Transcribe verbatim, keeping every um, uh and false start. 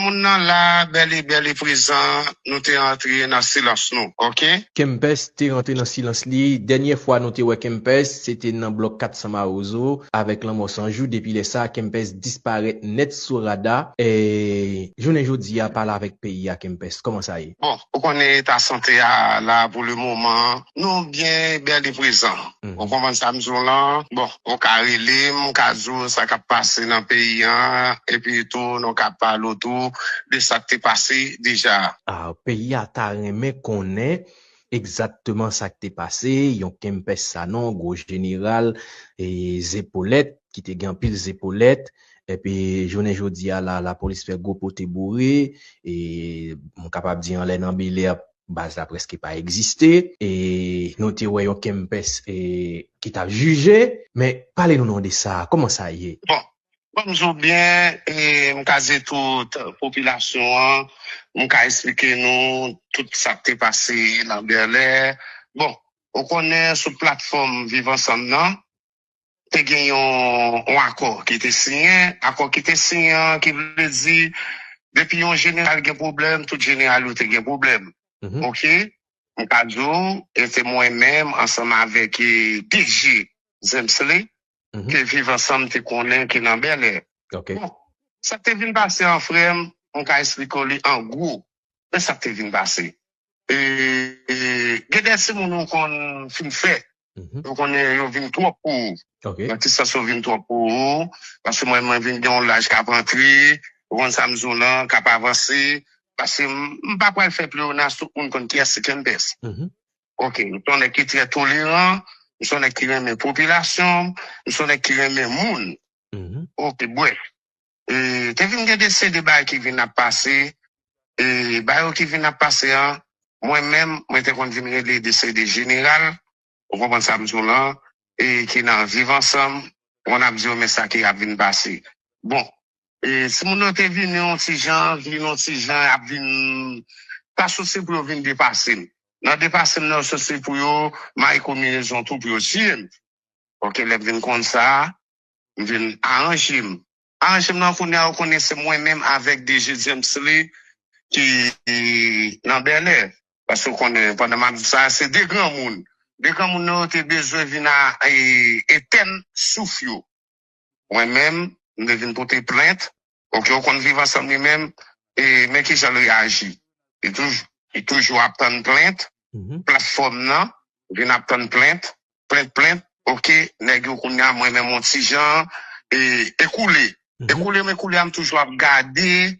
Moun nan la, bèl e bèl e prezan, nou te antre nan silans nou, oke? Kempès te rantre nan silans li. Dènyè fwa nou te wè Kempès, se te nan blòk kat san Mawozo, avèk lanmò Sanjou. Depi lè sa, Kempès disparèt nèt sou rada. E, jounen jodi a, pale avèk peyi a, Kempès. Kòman sa ye? Bon, ou konnen eta sante a la pou le moman, nou byen bèl e prezan. Mhm. Ou konprann sa m di w lan? Bon, ou ka rele m, m ka di w sa k ap pase nan peyi an, epi tou, nou ka pale w tou de sa k te pase deja. A, peyi a ta renmen konnen egzakteman sa k te pase, yon Kempès Sanon, gwo jeneral, e zepolèt, ki te gen anpil zepolèt, epi jounen jodi a la, lapolis fè gwo pote boure, e m kapab di anlè nan Bèlè, baz la prèske pa egziste, e nou te wè yon Kempès, e, ki t ap jije, men pale nou non de sa, kòman sa ye? Bon, ban m di w byen, e, m ka di tout popilasyon an, m ka esplike nou tout sa k te pase nan Bèlè. Bon, ou konnen sou platfòm Viv Ansanm nan, te gen yon, yon akò ki te siyen. Akò ki te siyen an, ki vle di, depi yon jeneral gen pwoblèm, tout jeneral yo te gen pwoblèm. Mhm. Oke? M ka di w, e se mwen menm, ansanm avèk, e, D G Zemsley, mhm, ke Viv Ansanm te konnen ki nan Bèlè. Ok. Bon, sa k te vin pase an, frè m, m ka esplike w li an gwo. Men sa k te vin pase. E, e, gen de timoun ou konn fin fè. Mhm. Ou konnen yo vin twòp pou ou. Ok. Nan ki sans yo vin twòp pou ou? Paske mwen, mwen vin gen yon laj k ap antre, ou konn sa m di w lan, k ap avanse. Paske m, m pa pral fè pleyonas, tout moun konn kiyès se Kempès. Mhm. Ok, m se yon nèg ki trè toleran, m se yon nèg ki renmen popilasyon, m se yon nèg ki renmen moun. Mhm. Ok, brèf. E, te vin gen de seri de bagay ki vin ap pase. E, bagay yo ki vin ap pase an, mwen menm, mwen te konn vin rele de seri de jeneral, ou konprann sa m di w lan, e ki nan Viv Ansanm, mwen ap di yo, men sa ki ap vin pase. Bon, e, si moun yo te vini yon ti jan, vini yon ti jan, ap vin pa sou se pou yo vin depase m. Nan depase m nan, se pou yo mayi konbinezon tou pou yo tiye m. Ok, lè m vin konn sa, m vin aranje m. Aranje m nan kounye a, ou konnen se mwen menm avèk D G Zemsley ki nan Bèlè. Paske ou konnen, pandan m ap di sa, se de granmoun. De granmoun nan yo te bezwen vin a, e, etèn souf yo. Mwen menm, m te vin pote plent. Ok, ou konn Viv Ansanm li menm, e, men kijan l reyaji. Li toujou, li toujou ap tann plent. Mhm. Platfòm nan, vin ap tann plent, plent, plent. Ok, nèg yo kounye a, mwen menm yon ti jan, e, ekoule. Mhm. Ekoule m, ekoule a, m toujou ap gade,